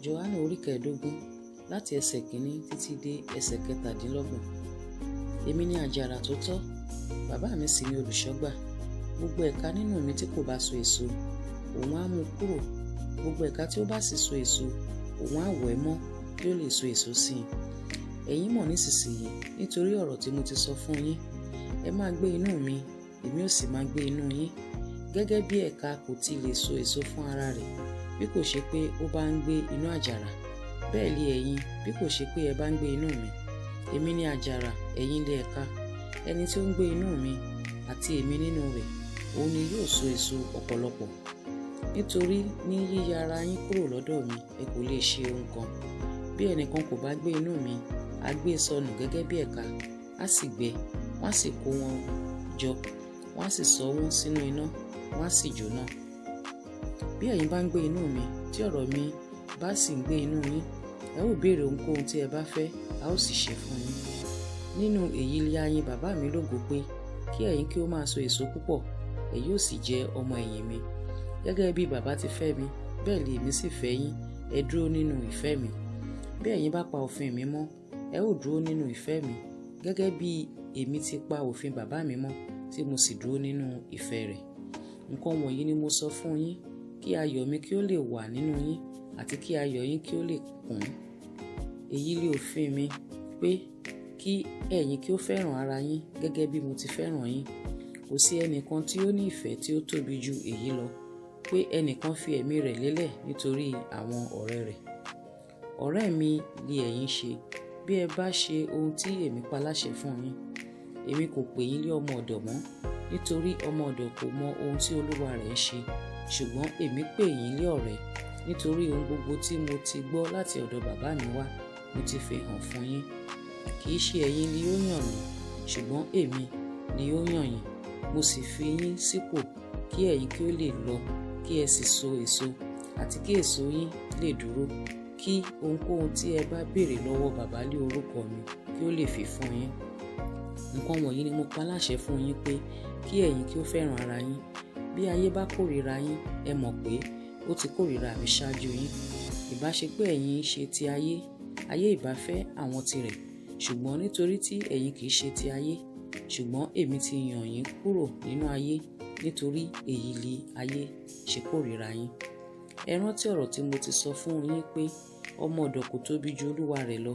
Jòhánù orí 15, láti ẹsẹ̀ 1 títí dé ẹsẹ̀ 27. Èmi ni àjàrà tó tọ́, bàbá mi sì ni olùṣọ́gbà. Gbogbo ẹ̀ka nínú mi tí kò bá so èso, òun á mú kúrò. Gbogbo ẹ̀ka tí ó bá sì so èso, òun á wẹ̀ mọ́ kí ó lè so èso sí i. Ẹ̀yin mọ̀ nísinsìnyí nítorí ọ̀rọ̀ tí mo ti sọ fún yín. Ẹ máa gbé inú mi, èmi ó sì máa gbé inú yín. Gẹ́gẹ́ bí ẹ̀ka kò ti lè so èso fún ara rẹ̀ bí kò ṣe pé ó bá ń gbé inú àjàrà, bẹ́ẹ̀ li ẹ̀yin bí kò ṣe pé ẹ bá ń gbé inú mi. Èmi ni àjàrà, ẹ̀yin li ẹ̀ka. Ẹni tí ó ń gbé inú mi àti èmi nínú rẹ̀, òun ni yóò so èso ọ̀pọ̀lọpọ̀. Nítorí ní yíya ara yín kúrò lọ́dọ̀ mi, ẹ kò lè ṣe ohun kan. Bí ẹnìkan kò bá gbé inú mi, a gbé e sọnù gẹ́gẹ́ bí ẹ̀ka, á sì gbẹ, wọ́n á sì kó wọn jọ, wọ́n á sì sọ wọ́n sínú iná, wọ́n á sì jóná. Bí ẹ̀yin bá ń gbé inú mi, tí ọ̀rọ̀ mi bá sì ń gbé inú yín, ẹ ó béèrè ohunkóhun tí ẹ bá fẹ́, a ó sì ṣe fún yín. Nínú èyí li a yin bàbá mi lógo pé kí ẹ̀yin kí ó máa so èso púpọ̀, ẹ̀yin ó sì jẹ́ ọmọ ẹ̀yìn mi. Gẹ́gẹ́ bí bàbá ti fẹ́ mi, bẹ́ẹ̀ li èmi sì fẹ́ yín, ẹ dúró nínú ìfẹ́ mi. Bí ẹ̀yin bá pa òfin mi mọ́, ẹ ó dúró nínú ìfẹ́ mi, gẹ́gẹ́ bí èmi ti pa òfin bàbá mi mọ́, tí mo sì dúró nínú ìfẹ́ rẹ̀. Nǹkan wọ̀nyí ni mo sọ fún yín, kí ayọ̀ mi kí ó lè wà nínú yín, àti kí ayọ̀ yín kí ó lè kún. Èyí li òfin mi, pé kí ẹ̀yin kí ó fẹ́ràn ara yín gẹ́gẹ́ bí mo ti fẹ́ràn yín. Kò sí ẹnìkan tí ó ní ìfẹ́ tí ó tóbi ju èyí lọ, pé ẹnìkan fi ẹ̀mí rẹ̀ lélẹ̀ nítorí àwọn ọ̀rẹ́ rẹ̀. Ọ̀rẹ́ mi li ẹ̀yin ṣe, bí ẹ bá ṣe ohun tí èmi pa láṣẹ fún yín. Èmi kò pè yín lé ọmọ ọ̀dọ̀ mọ́, nítorí ọmọ ọ̀dọ̀ kò mọ ohun tí olúwa rẹ̀ ń ṣe. Ṣùgbọ́n èmi pè yín lé ọ̀rẹ́, nítorí ohun gbogbo tí mo ti gbọ́ láti ọ̀dọ̀ bàbá mi wá, mo ti fi hàn fún yín. Kì í ṣe ẹ̀yin ni ó yàn mí, ṣùgbọ́n èmi ni ó yàn yín. Mo sì fi yín sípò kí ẹ̀yin kí ó lè lọ, kí ẹ sì so èso, àti kí èso yín lè dúró, kí ohunkóhun tí ẹ bá béèrè lọ́wọ́ bàbá lé orúkọ mi kí ó lè fi fún yín. Nǹkan wọ̀nyí ni mo pa láṣẹ fún yín pé kí ẹ̀yin kí ó fẹ́ràn ara yín. Bí ayé bá kórìíra yín, ẹ mọ̀ pé ó ti kórìíra mi ṣáájú yín. Ìbá ṣe pé ẹ̀yin ń ṣe ti ayé, ayé ìbá fẹ́ àwọn tirẹ̀. Ṣùgbọ́n nítorí tí ẹ̀yin kì í ṣe ti ayé, ṣùgbọ́n èmi ti yàn yín kúrò nínú ayé, nítorí èyí li ayé ṣe kórìíra yín. Ẹ rántí ọ̀rọ̀ tí mo ti sọ fún yín pé ọmọ ọ̀dọ̀ kò tóbi ju olúwa rẹ̀ lọ.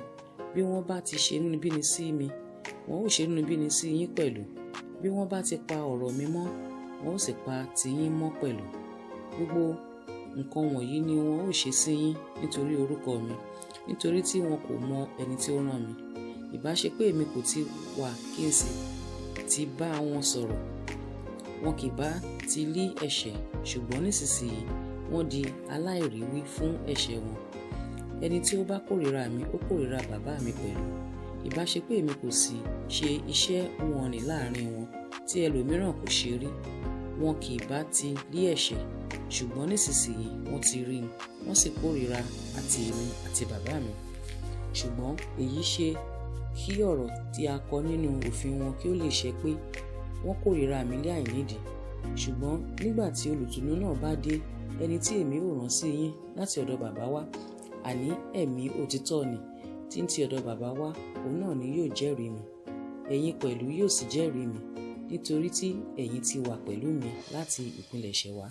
Bí wọ́n bá ti ṣe inúnibíni sí mi, wọn ó ṣe inúnibíni sí yín pẹ̀lú. Bí wọ́n bá ti pa ọ̀rọ̀ mi mọ́, wọn ó sì pa tiyín mọ́ pẹ̀lú. Gbogbo nǹkan wọ̀nyí ni wọn ó ṣe sí yín nítorí orúkọ mi, nítorí tí wọn kò mọ ẹni tí ó rán mi. Ìbá ṣe pé èmi kò ti wá kí n sì ti bá wọn sọ̀rọ̀, wọn kì bá ti lí ẹ̀ṣẹ̀, ṣùgbọ́n nísinsìnyí wọ́n di aláìríwí fún ẹ̀ṣẹ̀ wọn. Ẹni tí ó bá kórìíra mi, ó kórìíra bàbá mi pẹ̀lú. Ìbá ṣe pé èmi kò sì ṣe iṣẹ́ wọ̀n-ọn-nì láàrín wọn tí ẹlòmíràn kò ṣe rí, wọn kì bá ti lí ẹ̀ṣẹ̀, ṣùgbọ́n nísinsìnyí wọ́n ti rí i, wọ́n sì kórìíra àti èmi àti bàbá mi. Ṣùgbọ́n èyí ṣe kí ọ̀rọ̀ tí a kọ nínú òfin wọn kí ó lè ṣẹ pé wọ́n kórìíra mi lé àìnídìí. Ṣùgbọ́n nígbà tí olùtùnú náà bá dé, ẹni tí èmi ó rán sí yín láti ọ̀dọ̀ bàbá wá, àní ẹ̀mí òtítọ́ nì tí ń ti ọ̀dọ̀ bàbá wá, òun náà ni yóò jẹ́rìí mi. Ẹ̀yin pẹ̀lú yóò sì jẹ́rìí mi, nítorí tí ẹ̀yin ti wà pẹ̀lú mi láti ìpilẹ̀ṣẹ̀ wá.